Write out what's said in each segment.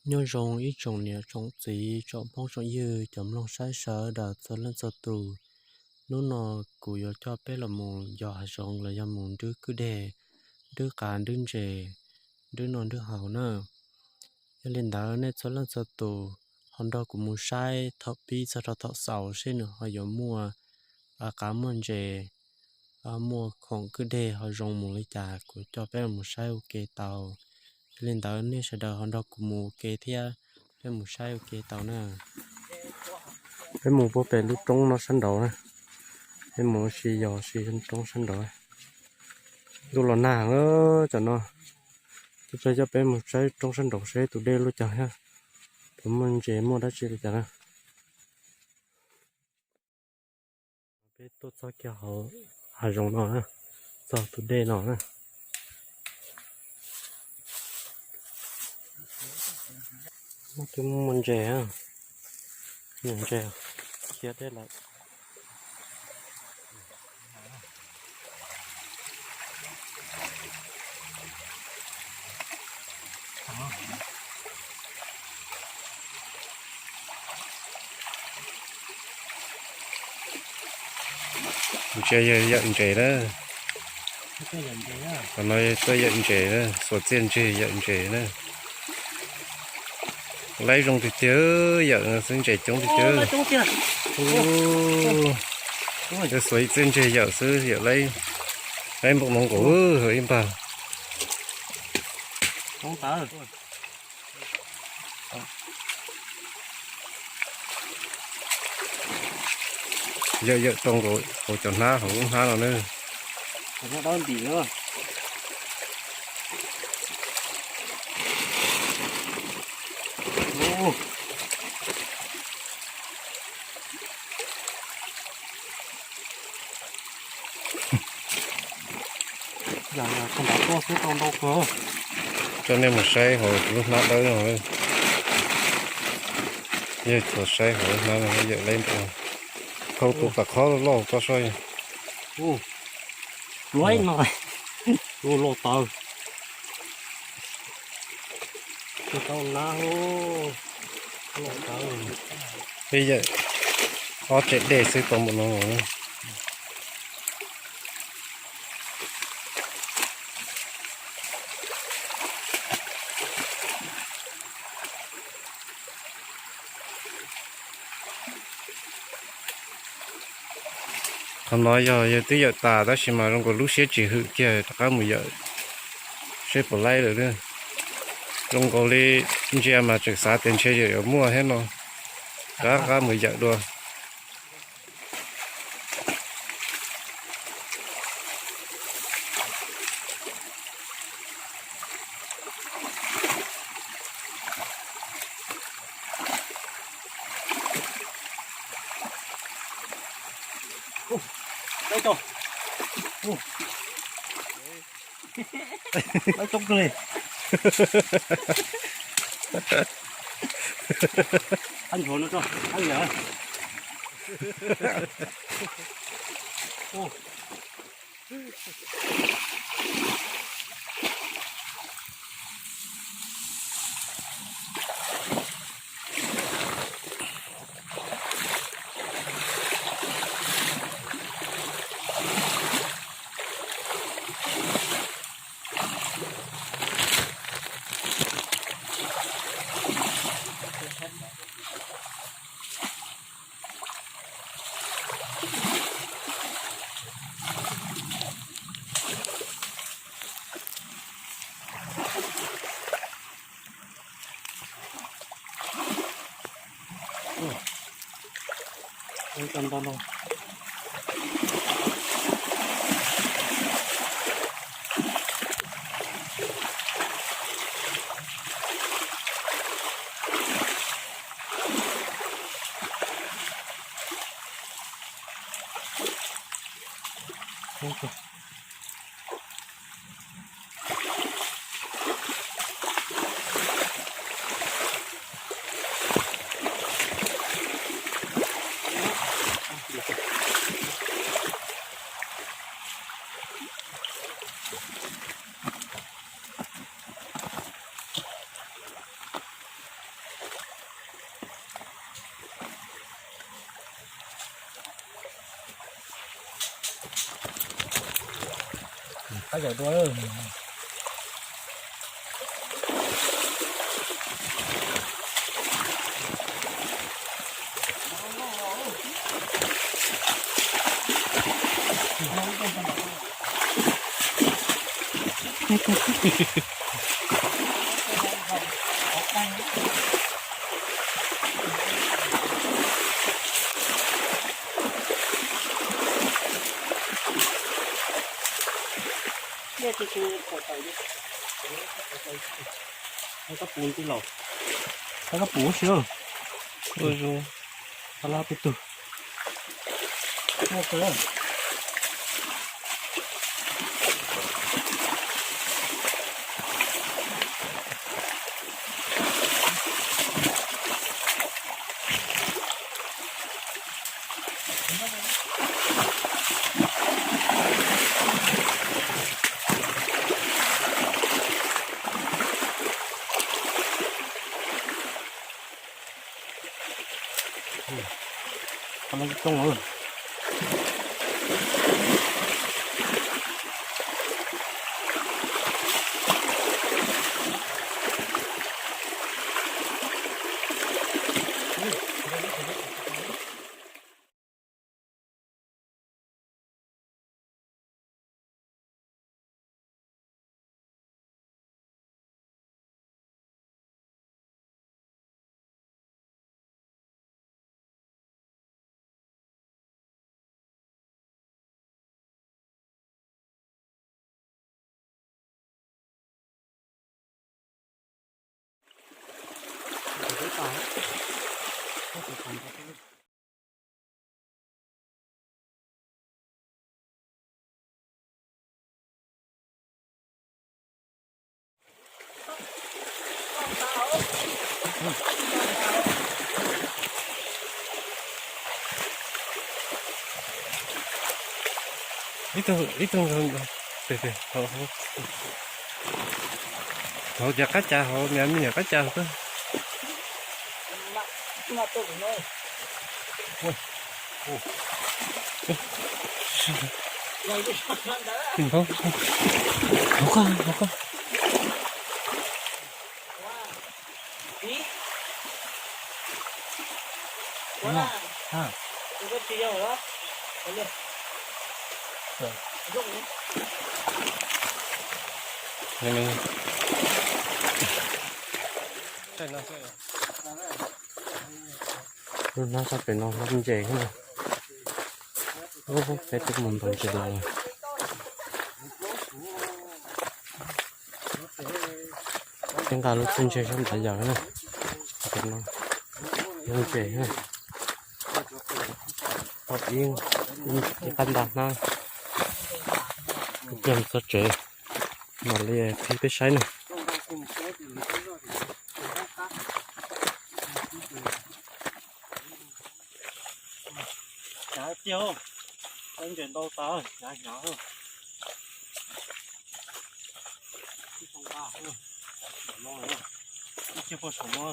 Nyob zoo ib tsoom niam tsoom txiv tsoom phooj tsoom ywg cov mloog saib sawv daws txhua leej txhua tus. Hnub no kuv yuav coj peb los mus yos hav zoov los yog mus nrwb kwj deg, nrwb qav nrwb ntses, nrwb noj nrwb haus na. Yog li ntawd nej txhua leej txhua tus ho nrog kuv mus saib thaum pib txog rau thaum xaus seb nws ho yuav muaj qav muaj ntses, muaj khoom kwj deg ho zoo mus li cas kuv coj peb los mus saib ua ke tau. Yog li ntawd nej sawv daws ho nrog kuv mus ua ke thiab, peb mus saib ua ke tau na. Peb mus puag pem lub roob no sab nraud na, peb mus ua si yos si roob sab nraud. Ntuj los nag heev cov no, tus tsawg coj peb mus saib roob sab nraud seb tus dej lub caug thiab, puas muaj ntses muaj dab tsi li cas na. Peb tuaj txog kiag hauv hav zoov no na, txog tus dej no na. Twb muaj ntses, muaj ntses khiav deb lawm. Ntsia yawm ntses na. Qhov no tuaj yawm ntses na, xuas txiaj ntsig yawm ntses na. Laib zoo tiag tiag, yawm xwb ntses coob tiag tiag. Xuas ib txiaj ntsig yawm xwb yawm laib, laib npaum no nkaus ib npag. Yawm yawm tau nkaus hauv cov hnab hauv lub hnab no na. Coj nej mus saib hauv lub hnab dawb no. Yog txhob saib hauv lub hnab no yawm laib npaum, thau tus pam qhob loj loj tso saib. Loj tawv. Peb yawm ob tsev dej xwb tau npaum no. Qhov no yog yawg twb yawm tas tab sis mas zoo nkaus lub siab tsis hwm kiag rov qab mus yawm seb puas laib lawm. Zoo nkaus li ntsia mas tseem xav tias ntshe yawm yuav muaj thiab no, rov qab mus yawm dua. Yog dua. Kab puv tij laus, kab puv siab, ua zoo, kab lab peb tug. Qhov no coob lawm. Ib tug, ib tug, pem pem, hauv, hauv cov qab cas, hauv me nyuam qab cas xwb. Hauv ko, hauv ko. Lub hnab sab pem no hnab ntses na. Peb twb mus ntaus ntses los lawm. Peb nqa lub txiaj ntsig sab nrad yawm na. Lub ntses na. Tau ib, ib qab nta hnab. Ib pliag mus txog tsev mam li qhib peb saib na. Hnyav tiag, ntses ntau tas, hnyav hnyav. Ib txhia poj saum no.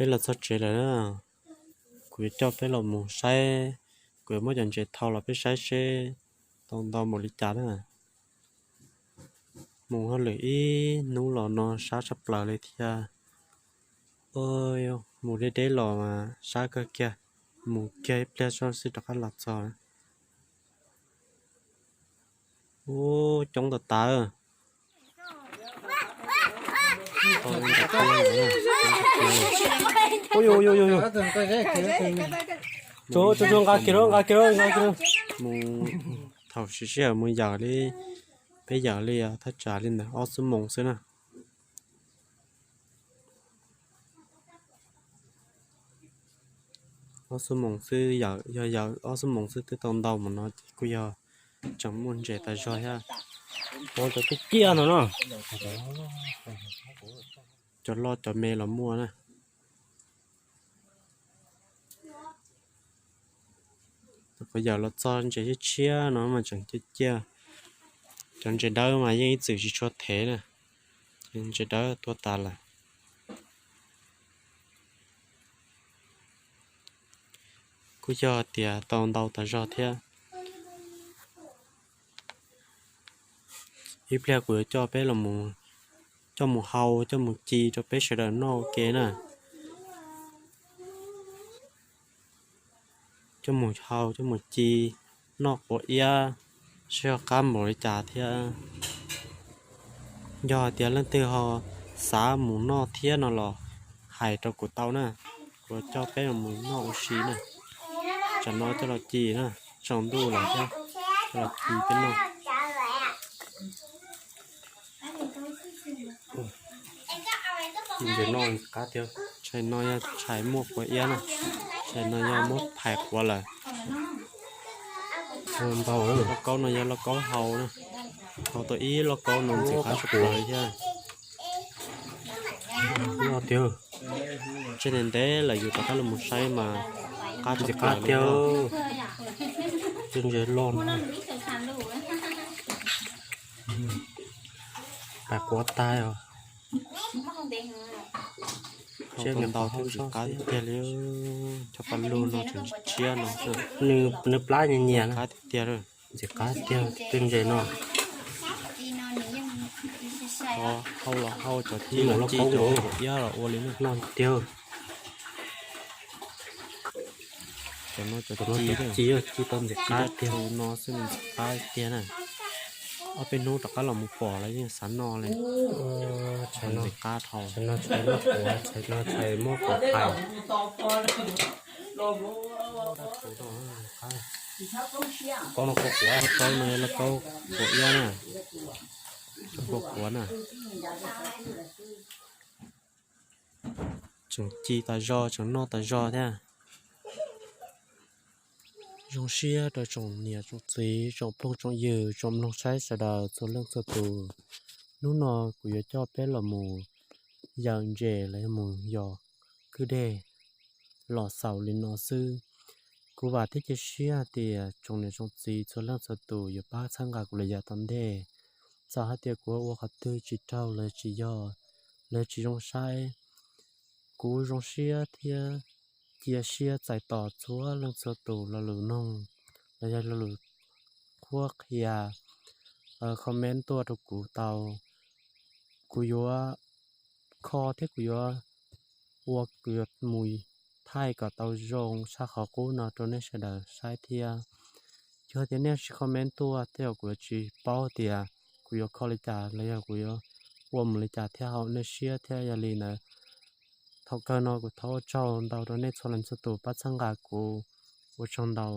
Peb los txog tsev lawm na. Kuv yuav coj peb los mus saib, kuv yuav muab cov ntses thau los peb saib seb tau ntau npaum li cas na. Mus hauj lwm ib hnub los no sab tshaj plaws li thiab. Mus deb deb los mas sab kawg kiag, mus kiag ib pliag xwb rov qab los txog. Ub, coob tas tas. Ub, nqa kiag, nqa kiag, nqa kiag. Mus thaum siv sij hawm mus yawm li, peb yawm li thaj tsam li ntawd ob xuab moos xwb na. Ob xuab moos xwb yawm, yog yawm ob xuab moos xwb twb tau ntau mus no ces kuj yog tseem muaj ntses tas zog thiab. Cov ciaj ciaj no na, cov loj cov me los muaj na. Qhov yawm los txog ntses tshiab tshiab no mas tseem ciaj ciaj. Cov ntses dawb mas yeej ib txwm tsis tshua thev na, ntses dawb tuaj tas lawm. Kuj yog tias tau ntau tas zog thiab. Ib pliag kuv yuav coj peb los, coj mus hau coj mus ci rau peb sawv daws noj ua ke na. Coj mus hau coj mus ci noj quav iab, saib ho qab npaum li cas thiab. Yog hais tias leej twg ho xav mus noj thiab no los hais rau kuv tau na, kuv coj peb mus noj ua si na. Tsam no coj los ci na, tsaus ntuj lawm thiab, coj los ci peb noj. Ntses no qab tiag. Tshais no yog tshais muaj quav iab na, tshais no yog muab phais quav lawm. Lauj kaub no yog lauj kaub hau na, hau tau ib lauj kaub no ntxim qab tshaj plaws li thiab. Loj tiag. Tseg ntev ntev lawm yus rov qab los mus saib mas qab tshaj plaws li. Tej ntses loj no. Phais quav tas os. Tau ntau thiab ntxim qab tiag li. Cov paj lug no tseem tshiab no, nws plab nyias nyias na. Qab tiag tiag. Ntxim qab tiag tej ntses no. Hau los hau, cov ci los ci, cov iab los ua li na. Noj tiag. Cov no cov ci, ci tau ntxim qab tiag. Tus no xwb ntxim qab tiag na. Ob peb hnub rov qab los mus pom los yeej xav noj li. Tshais ntxim qab dhau. Tshais no tshais muab quav, tshais no tshais muab quav phais. Lauj kaub no lauj kaub quav iab na, cov quav quav na. Tseem ci tas zog tseem noj tas zog thiab. Zoo siab rau tsoom niam tsoom txiv tsoom phooj tsoom ywg tsoom mloog saib sawv daws txhua leej txhua tus. Hnub no kuv yuav coj peb los mus yawm ntses los yog mus yos kwj deg los xaus li no xwb. Kuv vam thiab cia siab hais tias tsoom niam tsoom txiv txhua leej txhua tus yuav pab txhawb nqa kuv li yav tom ntej. Txawm hais tias kuv ua qhov twg tsis raug los tsis yog, los tsis zoo saib, kuv zoo siab thiab cia siab txais tos txhua leej txhua tus lo lus noog los yog lo lus qhuab qhia, comment tuaj rau kuv tau. Kuv yuav kho thiab kuv yuav ua, kuv yuav mus thaij kom tau zoo tshaj qhov qub no rau nej sawv daws saib thiab. Yog tias nej tsis comment tuaj tej zaum kuv yuav tsis paub tias kuv yuav kho li cas los yog kuv yuav ua mus li cas thiab haum nej siab thiab. Yog li ntawd, thaum kawg no kuv thov ua tsaug ntau rau nej txhua leej txhua tus pab txhawb nqa kuv. Ua tsaug ntau.